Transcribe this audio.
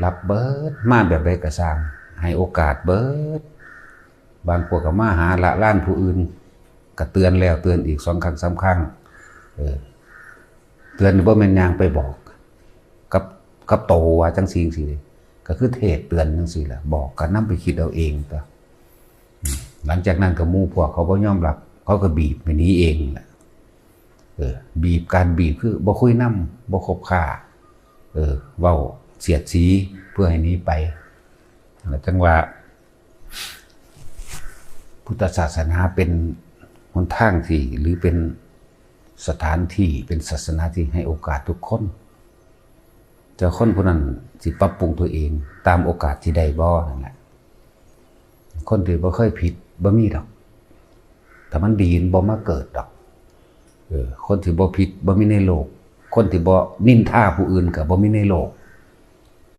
ຮັບເບີດ ມາແບບໃດກໍຊ່າງ ໃຫ້ໂອກາດເບີດ. ບາງພວກກໍມາຫາລະລານຜູ້ອື່ນ ກໍເຕືອນແລ້ວເຕືອນອີກ ສອງຄັ້ງສາມຄັ້ງ ເອີ ເຕືອນນີ້ບໍ່ແມ່ນຍ່າງໄປບອກກັບ ກັບໂຕວ່າຈັ່ງຊີ້ຈັ່ງຊີ້ເດ້ ກໍຄືເທດເຕືອນຈັ່ງຊີ້ແຫຼະ ບອກກໍນຳໄປຄິດເອົາເອງຕົວະ. ຫຼັງຈາກນັ້ນກໍໝູ່ພວກເຂົາບໍ່ຍອມຮັບ ເຂົາກໍບີບໃຫ້ໜີເອງແຫຼະ. ເອີ ບີບ ການບີບຄືບໍ່ຄຸຍນຳ ບໍ່ຄົບຄ້າ ເອີ ເວົ້າສຽດສີເພື່ອໃຫ້ໜີໄປ. ແລ້ວຈັ່ງວ່າ ພຸດທະສາສະໜາເປັນຫົນທາງທີ່ ຫຼື ເປັນສະຖານທີ່ ເປັນສາສະໜາທີ່ໃຫ້ໂອກາດທຸກຄົນ ແຕ່ຄົນຜູ້ນັ້ນຊິປັບປຸງຕົວເອງຕາມໂອກາດທີ່ໄດ້ບໍ່ນັ້ນແຫຼະ. ຄົນທີ່ບໍ່ເຄີຍຜິດບໍ່ມີດອກ ຖ້າມັນດີມັນບໍ່ມາເກີດດອກ. ເອີ ຄົນທີ່ບໍ່ຜິດບໍ່ມີໃນໂລກ ຄົນທີ່ບໍ່ນິນທາຜູ້ອື່ນກໍບໍ່ມີໃນໂລກ